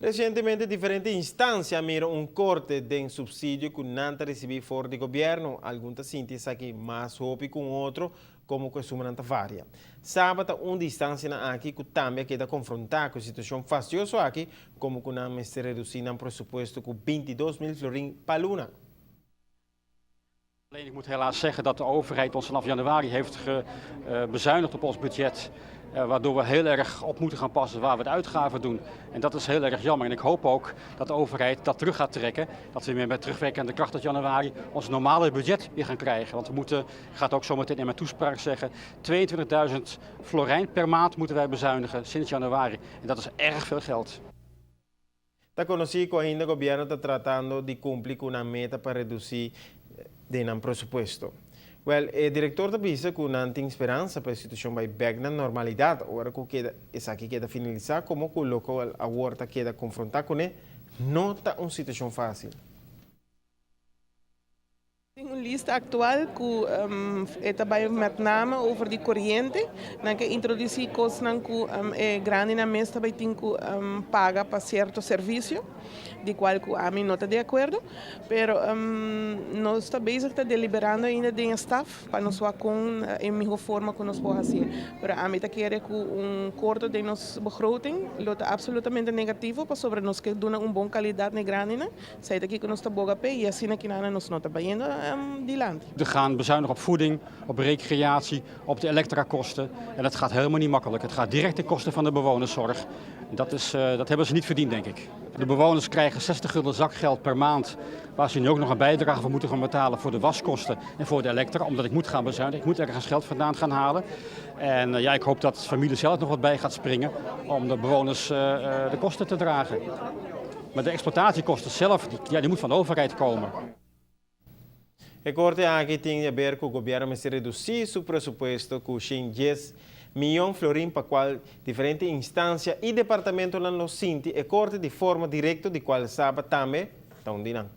Resientemente diferente instansia a mira un korte den supsidio ku nan ta risibí for di gobièrnu. Algun ta sinti esaki mas hopi ku un otro, komo ku e sumanan ta varia. Saba ta un di instansianan aki ku tambe a keda konfrontá ku e situashon fastioso aki, komo ku nan mester redusí nan presupuesto ku 22.000 florin pa luna. Alleen ik moet helaas zeggen dat de overheid ons vanaf januari heeft bezuinigd op ons budget. Waardoor we heel erg op moeten gaan passen waar we de uitgaven doen. En dat is heel erg jammer. En ik hoop ook dat de overheid dat terug gaat trekken. Dat we weer met terugwerkende kracht tot januari ons normale budget weer gaan krijgen. Want we moeten, ik ga het ook zo meteen in mijn toespraak zeggen, 22.000 florijn per maand moeten wij bezuinigen sinds januari. En dat is erg veel geld. Ta konosí ku ainda gobièrnu ta tratando di kumpli ku nan meta pa redusí den nan presupuesto. Wèl, e direktor ta bisa ku nan tin speransa pa e situashon bai bèk na normalidat ora ku keda esaki keda finalisá komo ku loke awor ta keda konfrontá kuné no ta un situashon fásil. Tin un lista aktual ku e ta bai met name over di koriente. Nan ke introdusí kosnan ku e grandinan mes ta bai tin ku paga pa sierto servisio, di kual ku ami no ta di akuerdo. Pero nos ta bezig ta deliberando ainda den e staf pa nos wak kon e miho forma ku nos por hasié. Pero ami ta kere ku un korto den nos begroting lo ta absolutamente negativo pasobra nos ke duna un bon kalidat na e grandinan. Esei ta kiko nos ta boga p'e i asina kinana nos no ta bayendo dilanti. We gaan bezuinigen op voeding, op recreatie, op de elektrakosten. En dat gaat helemaal niet makkelijk. Het gaat direct ten koste van de bewonerszorg. Dat, is, dat hebben ze niet verdiend, denk ik. De bewoners krijgen 60 gulden zakgeld per maand, waar ze nu ook nog een bijdrage voor moeten gaan betalen voor de waskosten en voor de elektra, omdat ik moet gaan bezuinigen. Ik moet ergens geld vandaan gaan halen. En ja, ik hoop dat de familie zelf nog wat bij gaat springen om de bewoners de kosten te dragen. Maar de exploitatiekosten zelf, die, ja, die moet van de overheid komen. E korte aki tin di haber ku gobièrnu mester redusí su presupuesto ku 110 mion florin pa kual diferente instansia i departamentonan lo sinti e korte di forma direkto di kual Saba tambe ta un di nan.